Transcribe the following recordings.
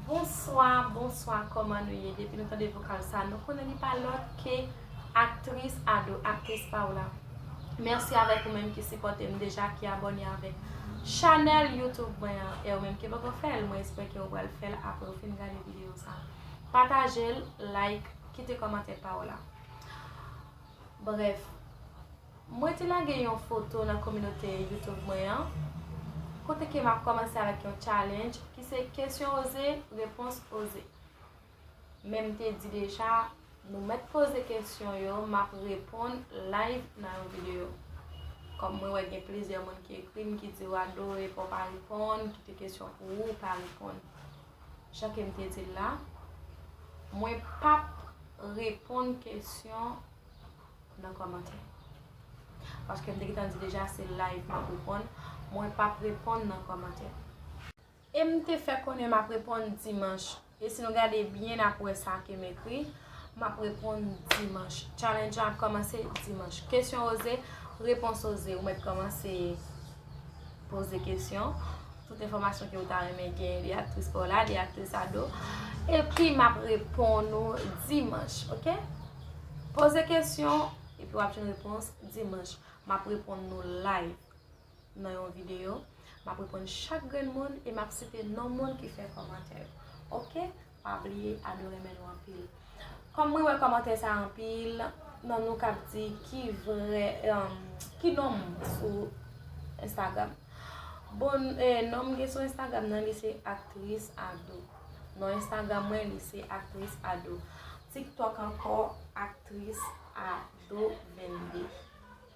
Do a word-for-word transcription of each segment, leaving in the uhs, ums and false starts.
Bonswa, bonswa, kòman nou ye? Depi nou tande vokal sa, nou konnen li pa lòt ke aktris Ado, aktris Paola. Mèsi avèk ou menm ki sipòte m deja, ki abòne avèk chanèl YouTube mwen an. E ou menm ki poko fè l, mwen espere ke ou pral fè l apre ou fin gade videyo sa. Pataje l, like, kite kòmantè pa w la. Brèf, mwen te lage yon foto nan kominote YouTube mwen an, kote ke m ap kòmanse avèk yon challenge ki se kesyon oze, repons oze. Men m te di deja, nou mèt poze kesyon yo, m ap reponn live nan yon videyo. Kòm mwen wè gen plizyè moun ki ekri m, ki di w Ado, e pa w pa reponn, kite kesyon pou ou, pa reponn. Jan ke m te di l la, mwen p ap reponn kesyon nan kòmantè. Paske m te gentan di deja se live m ap reponn, mwen p ap reponn nan kòmantè. E m te fè konnen m ap reponn dimanch. E si nou gade byen n ap wè sa ke m ekri, m ap reponn dimanch. Challenge la ap kòmanse dimanch. Kesyon oze, repons oze. Ou mèt kòmanse poze kesyon. Tout enfòmasyon ke ou ta renmen gen de aktris Paola, de aktris Ado. Epi m ap reponn ou dimanch, oke? Poze kesyon, epi w ap jwenn repons dimanch. M ap reponn nou live nan yon videyo. M ap reponn chak grenn moun e m ap site non moun ki fè kòmantè yo. Oke? Pa bliye, Ado renmen nou anpil. Kòm mwen wè kòmantè sa anpil nan nou k ap di ki vrè, um, ki non m sou Instagram. Bon, eh, non m gen sou Instagram nan, li se aktris Ado. Non Instagram mwen, li se aktris Ado. TikTok ankò, aktris Ado vennde.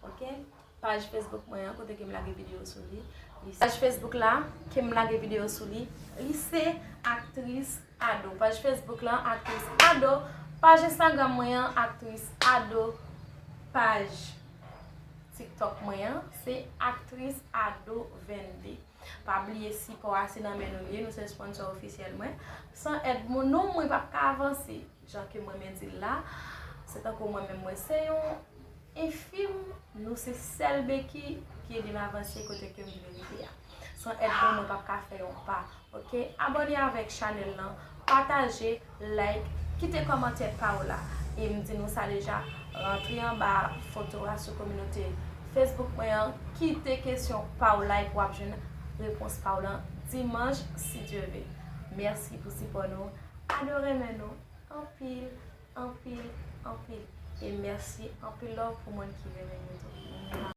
Oke? Paj Facebook mwen an, kote ke m lage videyo sou li. Li se paj Facebook la, ke m lage videyo sou li, li se aktris Ado. Paj Facebook la, aktris Ado. Paj Instagram mwen an, aktris Ado. Paj TikTok mwen an, se aktris Ado vennde. Pa bliye sipò a se nan men nou li ye, nou se sponsor ofisyèl mwen. San èd moun nou, mwen p ap ka avanse. Jan ke mwen men di l la, se tankou mwen menm mwen se yon enfim, nou se sèl beki ki ede m avanse kote ke m vle rive a. San èd nou, mwen p ap ka fè yon pa. Oke? Abòne avèk chanèl lan, pataje, like, kite kòmantè pa w la. E m di nou sa deja, rantre anba foto a sou kominote Facebook mwen an, kite kesyon pa w la epi w ap jwenn repons pa w lan dimanch, si Dye ve. Mèsi pou sipò nou. Ado renmen nou anpil, anpil, anpil. E mèsi anpil love pou moun ki renmen nou tou.